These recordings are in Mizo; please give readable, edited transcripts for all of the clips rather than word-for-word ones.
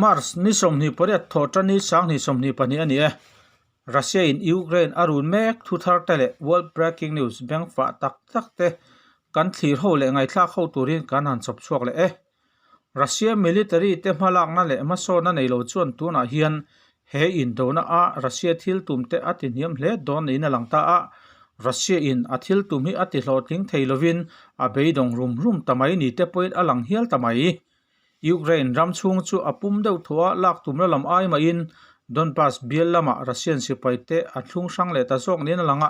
March ni 28 thawhṭani 2022 a ni e. Russia in Ukraine a run mek thu thar te leh world breaking news beng fah tak tak te kan thlir ho leh ngaithlak ho turin kan han chawp chhuak leh e. Russia military te hmalakna leh hmasawnna nei lo chuan tunah hian he indona a Russia thil tum te a ti hniam hle dawn niin a lang ta a, Russia in a thil tum hi a ti hlawhtling thei lovin a beidawng rum rum ta mai ni te pawhin a lang hial ta mai. Ukraine ram chhung chu a pum deuh thaw a, lak tumna lam ai mahin Donbas bial lamah Russian sipai te a thlung hrang leh ta zawk niin a lang a,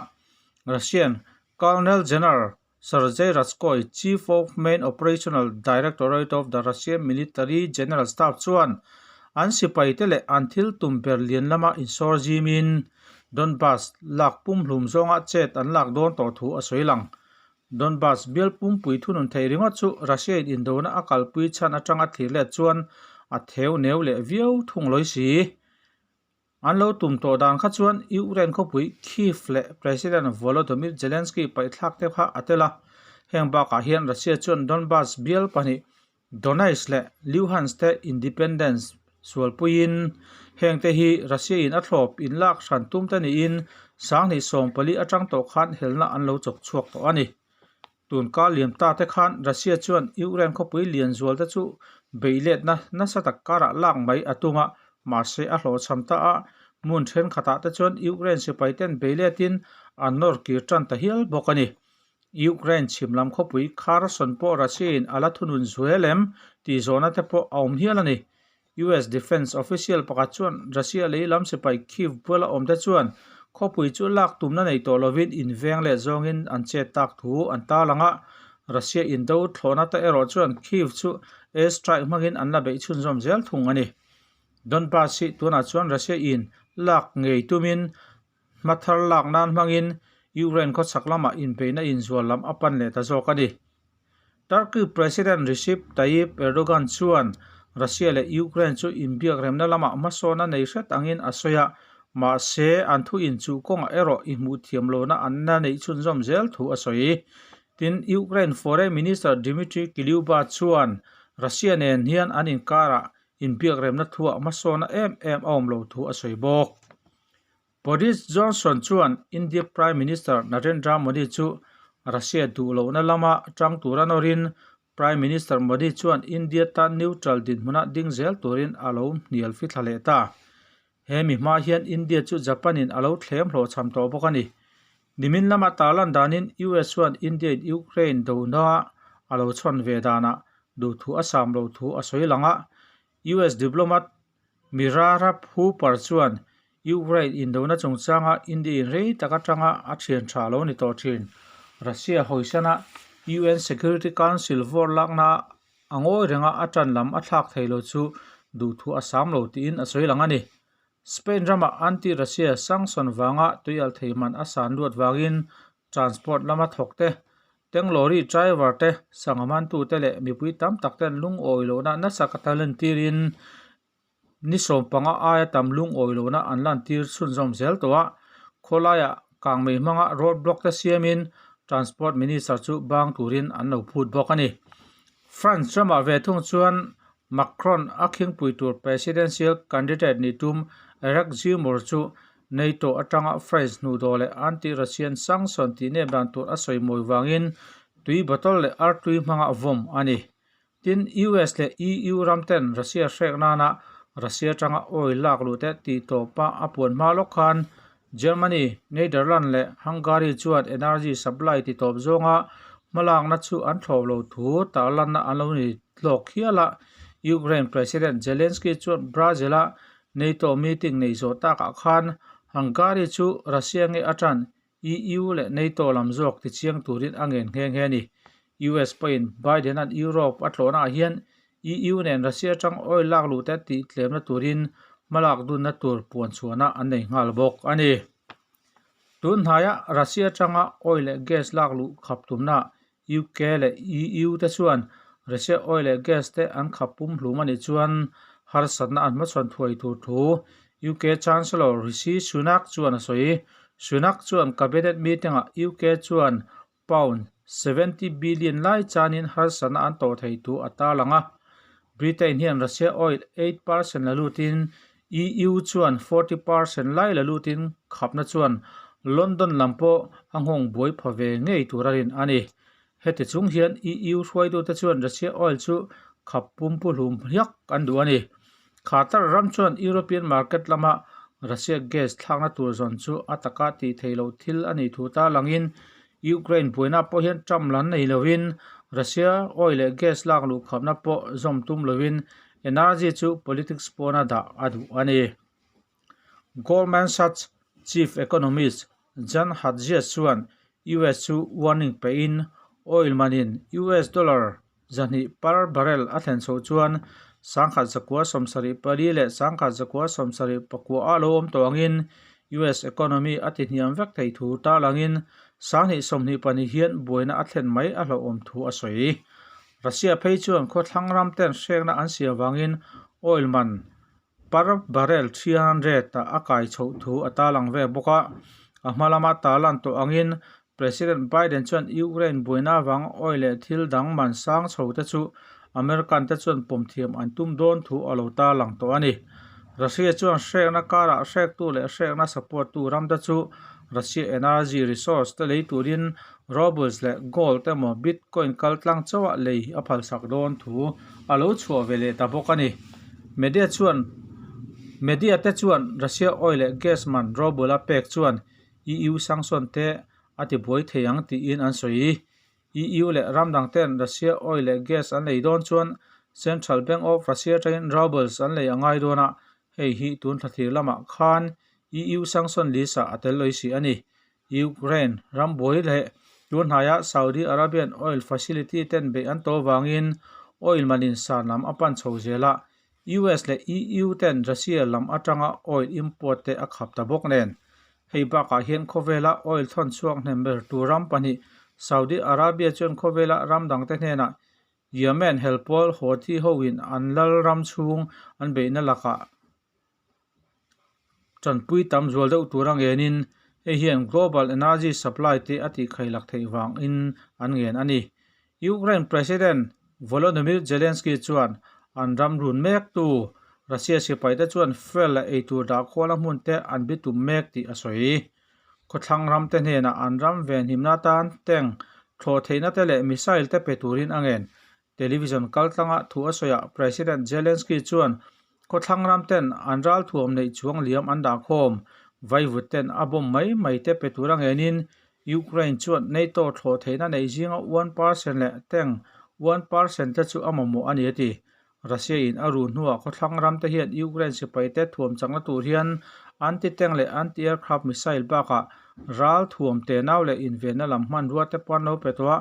Russian Colonel General Sergei Ratskoy, Chief of Main Operational Directorate of the Russian Military General Staff chuan an sipaite leh an thil tum ber lian lama insawr zimin Donbas lak pumhlum zawnga chet an lak dawn tawh thu a sawi lang. Donbas bial pumpui thunun theih ringawt chu Russia-in indona a kalpui chhan atanga thlir let chuan a theu neu leh viau thung lawi si. An lo tum tawh dan kha chuan Ukraine khawpui Kyiv leh President Volodymyr Zelensky paihthlak te kha a tel a. Heng bakah hian Russia chuan Donbas bial pahnih Donetsk leh Luhansk te independence sualpuiin heng te hi Russia in a thlawp inlak hran tum te niin 2014 atang tawh khan helna an lo chawk chhuak tawh a ni. Tun kar liam ta te khan Russia chuan Ukraine khawpui lian zual te chu beihletna nasa tak karah lak mai a tum a, mahse a hlawhchham ta a, hmun thenkhatah te chuan Ukraine sipai ten beihletin an nawr kir tan ta hial bawk a ni. Ukraine chhim lam khawpui Kherson pawh Russia in a la thunun zual em tih zawhna te pawh a awm hial a ni. US Defence official pakhat chuan Russia lei lam sipai Kyiv buala awmte chuan khawpui chu lak tumna nei tawh lovin inveng leh zawngin an chet tak thu an tarlang a, Russia indo thlawhna te erawh chuan Kyiv chu air strike hmangin an la beih chhunzawm zel thung a ni. Donbas hi tunah chuan Russia in lak ngei tumin hmathar lak nan hmangin Ukraine khawchhak lamah inbeihna inzual lam a pan leh ta zawk a ni. Turkey President Recep Tayyip Erdogan chuan Russia leh Ukraine chu inbiak remna lamah hmasawn a nei hret angin a sawi a, mahse an thu inchuh kawngah erawh i hmuh thiam lohna an la neih chhunzawm zel thu a sawi. Tin, Ukraine Foreign Minister Dmitry Kuleba chuan Russia nen hian an inkarah inbiak remna thuah hmasawna em em a awm lo thu a sawi bawk. Boris Johnson chuan India Prime Minister Narendra Modi chu Russia duh lohna lama tang tura nawrin Prime Minister Modi chuan India tan neutral dinhmuna ding zel turin a lo hnial fithla leh ta. He mi hma hian India chu Japan-in a lo thlem hlawhchham tawh bawk a ni. Nimin lama tarlan danin US chuan India-in Ukraine dona a lo chhawn ve danah duhthu a sam lo thu a sawi lang a, US diplomat Mirarab Hooper chuan Ukraine indona chungchanga India-in rei tak atanga a thian tha lo ni tawh thin. Russia hawisana UN Security Council vote lakna a ngawi renga a tan lam a thlak thei lo chu duhthu a sam lo tiin a sawi lang a ni. Spain rama anti-Russia sanction vanga tuialthei man a san luat vangin Transport lama thawk te, tank lorry driver te, sangha mantute leh mipui tam tak ten lungawi lohna nasa ka ta lantirin ni sawmpanga aia tam lungawi lohna an lantir chhunzawm zel tawh a. Khawlaiah kangmei hmanga road block te siamin Transport Minister chu bang turin an lo phut bawk a ni. France ramah ve thung chuan Macron a khingpui tur presidential candidate nih tum Eric Zemmour chu NATO atanga France hnuhdawh leh anti-Russian sanction tih nep dan tur a sawi mawi vangin tui bottle leh artui hmanga vawm a ni. Tin, US leh EU ram ten Russia hrek nana Russia atanga oil lak luh te tih tawpa a puan hma lawk khan Germany, Netherlands leh Hungary chuan energy supply ti tawp zawnga hmalakna chu an thlawp lo thu tarlanna an lo ni tlawk hial a. Ukraine President Zelensky chuan Brazil-a NATO meeting nei zawh takah khan Hungary chu Russia nge atan EU leh NATO lam zawk tichiang turin a ngen nghe nghe a ni. US pawhin Biden-a'n Europe a tlawhnaah hian EU nen Russia atang oil lak luh te tih tlemna turin hmalak dunna tur puan chhuahna an nei nghal bawk a ni. Tun hnaia Russia atanga oil leh gas lak luh khap tumna UK leh EU te chuan Russia oil leh gas te an khap pum hlum a nih chuan harsatna an hmachhawn thuai tur thu UK Chancellor Rishi Sunak chuan a sawi. Sunak chuan Cabinet meeting-ah UK chuan Pound 70 billion lai chanin harsatna an tawh thei thu a tarlang a. Britain hian Russia oil 8% la lutin EU chuan 40% lai la lutin khapna chuan London lam pawh a nghawng buai pha ve ngei tur a rin a ni. Heti chung hian EU hruaitute chuan Russia oil chu khap pumpu hlum hiak an duh a ni. Qatar ram chuan European market lama Russia gas thlakna tur zawn chu a taka tih theih loh thil a nih thu tarlangin Ukraine buaina pawh hian Trump lan nei lovin Russia oil leh gas lak luh khapna pawh zawm tum lovin energy chu politics pawna dah a duh a ni. Goldman Sachs chief economist Jan Hatzius chuan US chu warning pein oil manin US dollar 200 per barrel a thlen chhoh chuan 1174 leh 1179 a lo awm tawh angin US economy a tihniam vek thei thu tarlangin 2024 hian buaina a thlen mai a hlauhawm thu a sawi. Russia phei chuan khawthlang ram ten hrekna an siam vangin oil man Per barrel 300 ah a kai chhoh thu a tarlang ve bawk a. A hma lama tarlan tawh angin President Biden chuan Ukraine buaina avanga oil leh thil dang man sang chho te chu American te chuan pawm thiam an tum dawn thu a lo tarlang tawh a ni. Russia chuan hrekna karah hrektu leh hrekna support tu ram te chu Russia energy resource te lei turin Rubles leh gold emaw bitcoin kal tlang chauhah lei a phalsak dawn thu a lo chhuah ve leh ta bawk a ni. Media chuan Media te chuan Russia oil leh gas man ruble a pek chuan EU sanction te a ti buai thei ang tiin an sawi. EU leh ram dang ten Russia oil leh gas an lei dawn chuan Central Bank of Russia atangin rubles an lei a ngai dawn a, hei hi tun thla thlir lamah khan EU sanction list ah a tel lawih si a ni. Ukraine ram buai leh tun hnaiah Saudi Arabian oil facility ten beih an tawh vangin oil manin san lam a pan chho zel a, US leh EU ten Russia lam atanga oil import te a khap ta bawk nen. Hei bakah hian khawvela oil thawn chhuak hnem ber tur ram pahnih Saudi Arabia chuan khawvela ram dangte hnenah Yemen helpawl Houthi hoin an lal ram chhung an beihna lakah Tanpui tam zual deuh tur a ngenin hei hian global energy supply te a tihkhailak theih vangin an ngen a ni. Ukraine President Volodymyr Zelensky chuan an ram run mektu Russia sipaite chuan fuel leh eitur dah khuala hmun te an bitum mek tih a sawi. Khawthlang ramte hnenah an ram venhimna atan tank thlawh theihna te leh missile te pe turin a ngen. Television kaltlanga thu a sawiah President Zelensky chuan khawthlang ram ten an ralthuam neih chuang liam an dah khawm, vaivut ten a bomb mai mai te pe tura ngenin Ukraine chuan NATO thlawh theihna neih zinga 1% leh tank 1% te chu a mamawh a ni a ti. Russia in a ru hnuah khawthlang ram te hian Ukraine sipai te thuam chakna tur hian anti-tank leh anti-aircraft missile bakah ralthuam tenau leh invenna lam hmanrua te pawh an lo pe tawh a,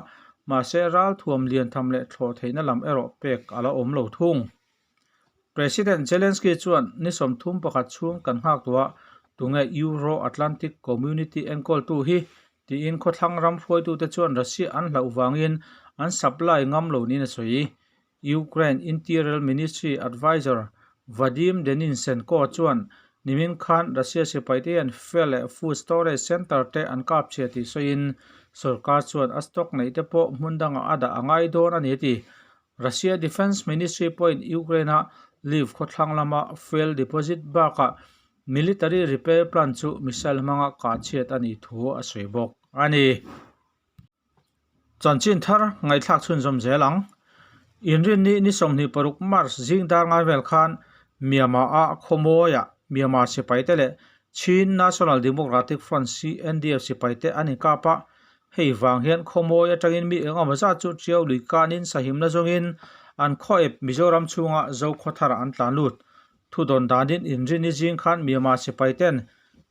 mahse ralthuam lian tham leh thlawh theihna lam erawh pek a la awm lo thung. President Zelensky chuan ni 31 chhung kan nghak tawh a, tunge Euro-Atlantic Community enkawltu hi tiin khawthlang ram hruaitute chuan Russia an hlauh vangin an supply ngam lo niin a sawi. Ukraine Interior Ministry adviser Vadim Denisenko chuan nimin khan Russia sipaite hian fuel leh food storage centre te an kap chhia tih sawiin sorkar chuan a stock neih te pawh hmun dangah a dah a ngai dawn a ni a ti. Russia Defence Ministry pawhin Ukraine-a Lviv khawthlang lama fuel deposit bakah military repair plant chu missile hmanga kah chhiat a nih thu a sawi bawk a ni. Chanchin thar ngaihthlak chhunzawm zel ang. Inrinni ni 26 March zing dar ngai vel khan Myanmar a khawmawiah Myanmar sipaite leh Chin National Democratic Front CNDF sipaite an inkap a, hei vang hian khawmawi atangin mi eng emaw zat chu Tiau lui kanin sahimna zawngin an khawep Mizoram chhunga Zokhawtharah an tlan lut. Thudawn danin Inrinni zing khan Myanmar sipaiten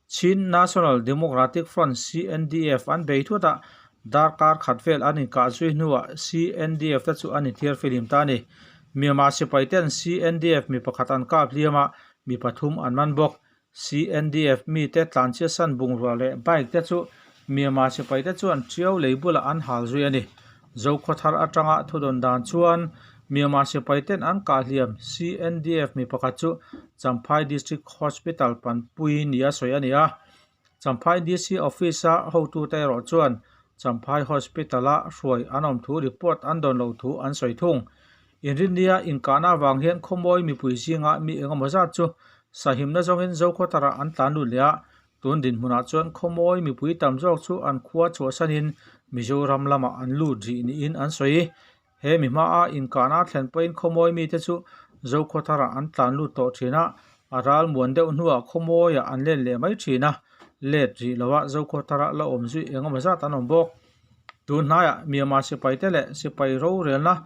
Chin National Democratic Front, CNDF, an bei thut a, darkar khat vel an inkah zui hnuah CNDF te chu an inthiar filim ta a ni. Myanmar sipaiten CNDF mi pakhat an kap hliam a, mi pathum an man bawk. CNDF mite tlanchhia san bungrua leh bike te chu Myanmar sipaite chuan Tiau lei bulah an hal zui a ni. Zokhawthar atanga thudawn dan chuan Myanmar sipaiten an kah hliam CNDF mi pakhat chu Champhai District Hospital panpui nia sawi a ni a. Champhai DC Office-a hotute erawh chuan Champhai Hospital-a hruai an awm thu report an dawn loh thu an sawi thung. Inrinnia inkahna avang hian khawmawi mipui zinga mi engemaw zat chu sahimna zawngin Zokhawtharah an tlan lut leh a, tun dinhmunah chuan khawmawi mipui tam zawk chu an khua chhuahsanin Mizoram lamah an lut rih niin an sawi. He mi hmaa inkahna thlen pawhin khawmawi mite chu Zokhawtharah an tlan lut tawh thin a, a ral muan deuh hnuah khawmawiah an len leh mai thin a, let rih loa Zokhawtharah la awm zui engemaw zat an awm bawk. Tun hnaiah Myanmar sipaite leh sipai rorelna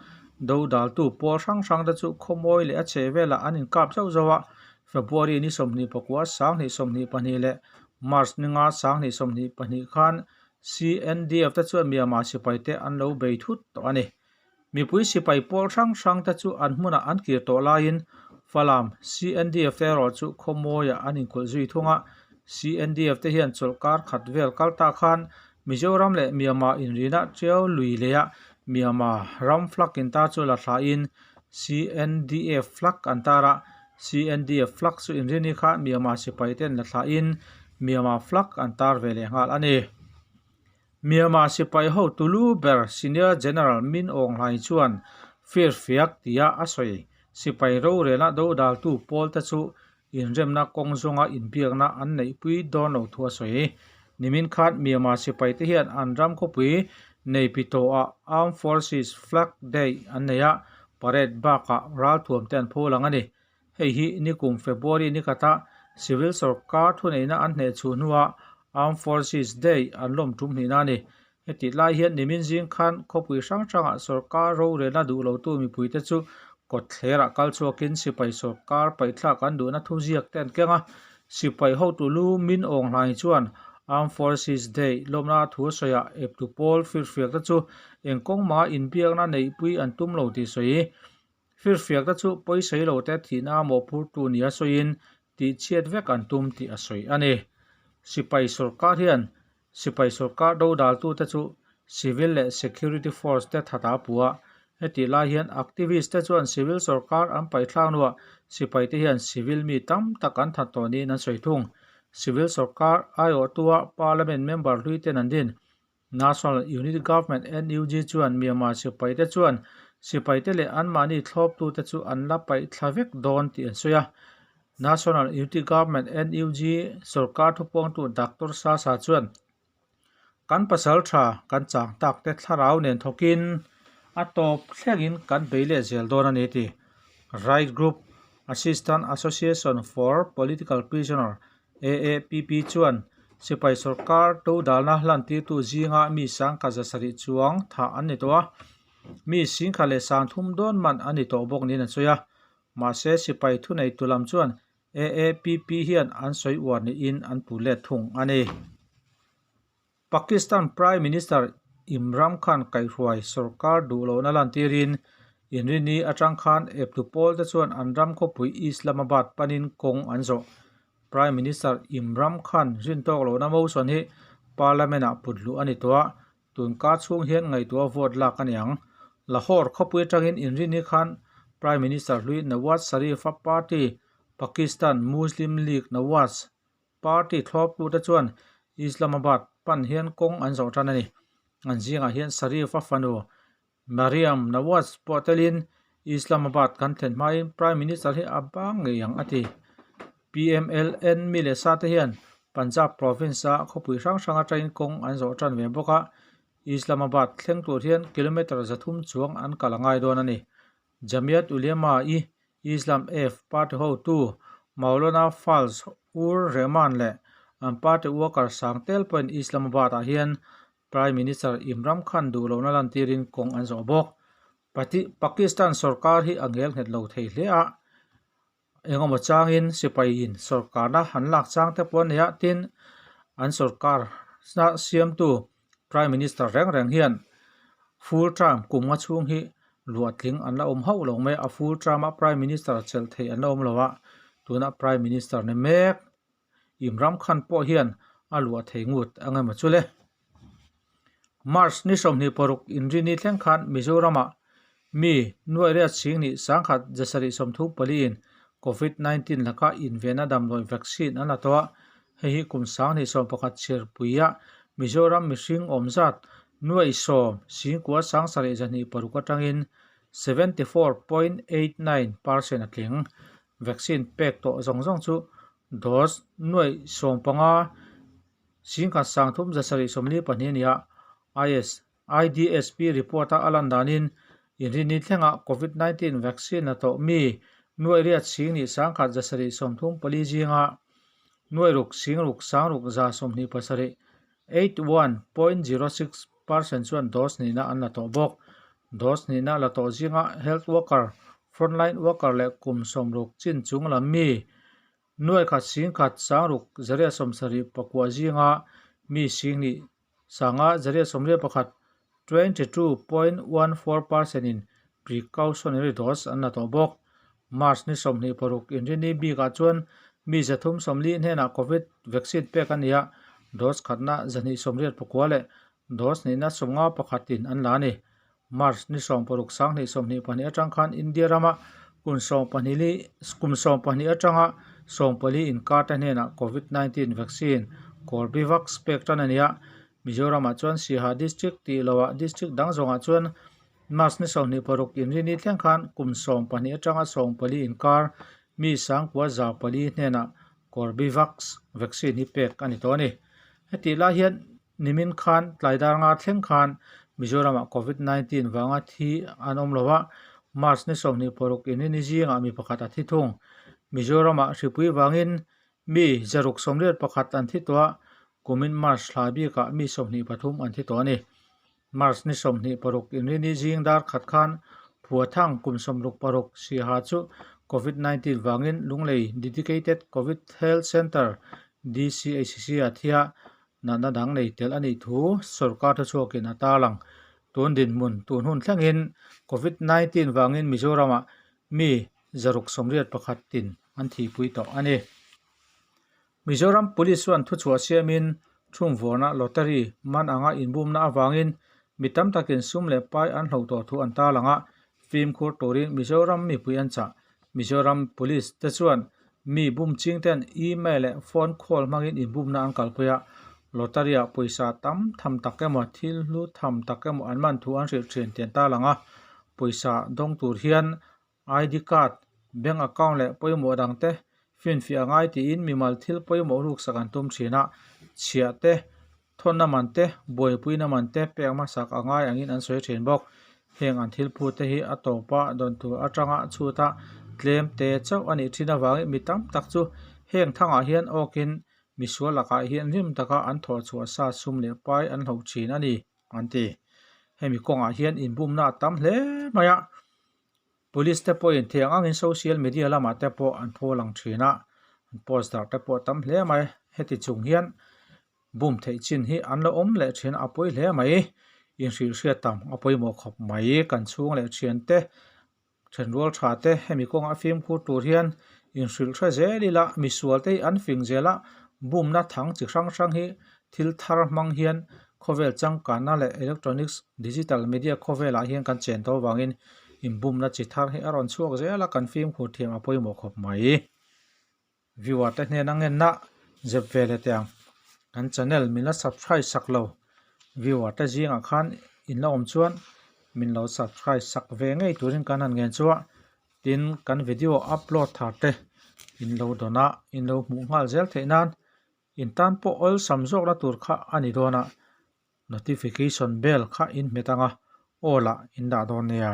dodaltu pawl hrang hrangte chu khawmawi leh a chheh velah an inkap zauh zauh a, February ni 24, 2022 leh March ni nga, 2022 khan CNDF te chuan Myanmar sipaite an lo bei thut tawh a ni. Mipui sipai pawl hrang hrang te chu an hmunah an kir tawh laiin Falam CNDF te erawh chu khawmawiah an inkulh zui thung a. CNDF te hian chawlhkar khat vel kal ta khan Mizoram leh Myanmar inrina Tiau lui leiah Myanmar ram flag intar chu la thlain CNDF flag an tar a. CNDF flag chu inrini kha Myanmar sipai ten la thlain Myanmar flag an tar ve leh nghal a ni. Myanmar sipai hotu lu ber Senior General Min Aung Hlaing chuan firfiak tia a sawi. Sipai rorelna dodaltu pawlte chu inremna kawng zawnga inbiakna an neihpui dawn lo thu a sawi. Nimin khan Myanmar sipaite hian an ram khawpui Naypyitaw-ah Armed Forces Flag Day an nei a, parade bakah ralthuamte an pho lang a ni. Hei hi nikum February ni khata Civil sorkar thuneihna an hneh chhuh hnuah Armed Forces Day an lawm tum hnihna a ni. Hetih lai hian nimin zing khan khawpui hrang hrangah sorkar rorelna duh lotu mipuite chu kawtthlerah kal chhuakin sipai sorkar paihthlak an duhna thuziak te an keng a. Sipai hotu lu Min Aung Hlaing chuan Armed Forces Day lawmna thu a sawiah eptu pawl firfiak te chu eng kawng mah inbiakna neihpui an tum lo tih sawi. Firfiakte chu pawisai lo te thihna a mawhphurtu nia sawiin tihchhiat vek an tum tih a sawi a ni. Sipai sorkar hian sipai sorkar dodaltute chu civil leh security force te that a pu a, hetih lai hian activist te chuan civil sorkar an paihthlak hnuah sipai te hian civil mi tam tak an that tawh niin an sawi thung. Civil sorkar aiawhtua parliament member hlui ten an din. National Unity Government, NUG, chuan Myanmar sipaite chuan sipaite leh anmahni thlawptute chu an la paih thla vek dawn tih an sawi a. National Unity Government, NUG, sorkar thupuangtu Doctor Sasa chuan, Kan pasal tha, kan chang takte thlarau nen thawkin a tawp thlengin kan bei leh zel dawn a ni ti. Right Group, Assistant Association for Political Prisoner, AAPP chuan sipai sorkar todalna hlantirtu zinga mi sangkhat zasarih chuang thah an ni tawh a, mi singkhat leh sangthum dawn man a ni tawh bawk niin an sawi a. Mahse, sipai thuneitu lam chuan AAPP hian an sawi uar niin an puh let thung a ni. Pakistan Prime Minister Imran Khan kaihhruai sorkar duh lohna lantirin Inrini atang khan eptu pawlte chuan an ram khawpui Islamabad panin kawng an zawh. Prime Minister Imran Khan rintawk lohna motion hi Parliament-ah put luh a ni tawh a, tunkar chhung hian ngaihtuah vote lak a ni ang. Lahore khawpui atangin Inrini khan Prime Minister hlui Nawaz Sharif-a party Pakistan Muslim League Nawaz Party thlawptute chuan Islamabad pan hian kawng an zawh tan a ni. An zingah hian Sharif-a fanu Maryam Nawaz pawh telin Islamabad kan thlen hmain Prime Minister hi a bang ngei ang a ti. PMLN mi leh sate hian Punjab province-a khawpui hrang hrang atangin kawng an zawh tan ve bawk a, Islamabad thleng tur hian kilometre 300 chuang an kal a ngai dawn a ni. Jamiat Ulema-i Islam F party hotu Maulana Fazl Ur Rehman leh an party worker sang tel pawhin Islamabad-ah hian Prime Minister Imran Khan duh lohna lantirin kawng an zawh bawk. Pakistan sorkar hi a ngel nghet lo thei hle a, engemaw changin sipaiin sorkarna han lak chang te pawh a nei a, tin an sorkar siamtu Prime Minister reng reng hian full term kum nga chhung hi luahtling an la awm hauh lo mai a, a full term a Prime Minister chelh theih an la awm lo a, tuna Prime Minister ni mek Imran Khan pawh hian a luah thei ngut ang emaw chu le. March ni 26 inrini thleng khan Mizoramah mi nuaih riat sing nih sangkhat zasarih sawmthum paliin Covid 19 laka invenna damdawi vaccine an la tawh a, hei hi kum sanghnih sawmpakhat chhiarpuia Mizoram mihring awm zat nuaih sawm singkua sangsarih zahnih paruk atangin. 74.89% a tling. Vaccine pek tawh zawng zawng chu dose nuaih 15 10 3 7 42 a ni a, IS, IDSP report a a lan danin inrinni thlengah Covid-19 vaccine la tawh mi nuaih riat sing nih 1 7 34 zinga nuaih ruk sing ruk sang ruk 127, 81.06%, chuan dose hnihna an la tawh bawk. Dose hnihna la tawh zinga health worker, frontline worker leh kum 60 chin chung lam mi nuaih khat sing khat sang ruk 874 zinga mi sing nih sanga 81, 22.14%, in precautionary dose an la tawh bawk. March ni 26 inrini bikah chuan mi 340 hnenah Covid vaccine pek a ni a, dose khatna 289 leh dose hnihna 51 in an la a ni. March ni 16 2022 atang khan India rama kum 12 kum 12 atanga 14 inkar te hnenah Covid-19 vaccine Corbevax pek tan a ni a, Mizoramah chuan Siaha district tih loah district dang zawngah chuan March ni 26 inrini thleng khan kum 12 atanga 14 inkar mi 94 hnenah Corbevax vaccine hi pek a ni tawh a ni. Hetih lai hian nimin khan tlai dar nga thleng khan Mizoramah Covid-19 vanga thi an awm lo a, March ni 26 inrini zingah mi pakhat a thi thung. Mizoramah hripui vangin mi 681 an thi tawh a, kumin March thla bikah mi 23 an thi tawh a ni. March ni 26 inrini zing dar khat khan Phuathang kum 66 Siaha chu Covid-19 vangin Lunglei Dedicated Covid Health Centre, DCHC, a thi a, natna dang nei tel a nih thu sorkar thuchhuakin a tarlang. Tun dinhmun tun hun thlengin Covid-19 vangin Mizoramah mi 681 tin an thihpui tawh a ni. Mizoram Police chuan thuchhuah siamin thumvuarna lottery man anga inbumna avangin mi tam takin sum leh pai an hloh tawh thu an tarlang a, fimkhur turin Mizoram mipui an chah. Mizoram Police te chuan mi bum ching ten email leh phone call hmangin inbumna an kalpui a, lottery ah pawisa tam tham tak emaw thil hlu tham tak emaw an man thu an hrilh thin tih an tarlang a, pawisa dawng tur hian ID card, bank account leh pawimawh dangte finfiah a ngai tiin mimal thil pawimawh ruksak an tum thin a, chhiah te, thawnna man te, buaipuina man te pek hmasak a ngai angin an sawi thin bawk. Heng an thil phut te hi a tawpa dawn tur atanga chhuta tlem te chauh a nih thin avangin mi tam tak chu heng thangah hian awkin misual lakah hian rim taka an thawhchhuah sa sum leh pai an hloh thin a ni, an ti. Hemi kawngah hian inbumna a tam hle mai a. Police te pawhin thiang angin social media lamah te pawh an phaw lang thin a, an post darh te pawh a tam hle mai. Heti chung hian bum theih chin hi an la awm leh thin a, a pawi hle mai. Inhrilhhriat tam a pawimawh khawp mai. Kan chhung leh thian te, thenrual tha te hemi kawnga fimkhur tur hian inhrilhhre zel ila misual te hi an fing zel a, bumna thang chi hrang hrang hi thil thar hmang hian Khawvel changkanna leh electronics digital media khawvelah hian kan chen tawh avangin inbumna chi thar hi a rawn chhuak zel a, kan fimkhur thiam a pawimawh khawp mai. Viewer te hnena ngenna zep ve leh teh ang. Kan channel min la subscribe sak lo viewer te zingah khan in la awm chuan min lo subscribe sak ve ngei turin kan han ngen chu a, tin kan video upload thar te in lo dawn a, in lo hmuh nghal zel theih nan In tan pawh awlsam zawkna tur kha a ni dawn a, notification bell kha in hmet ang a, aw lah in dah dawn nia.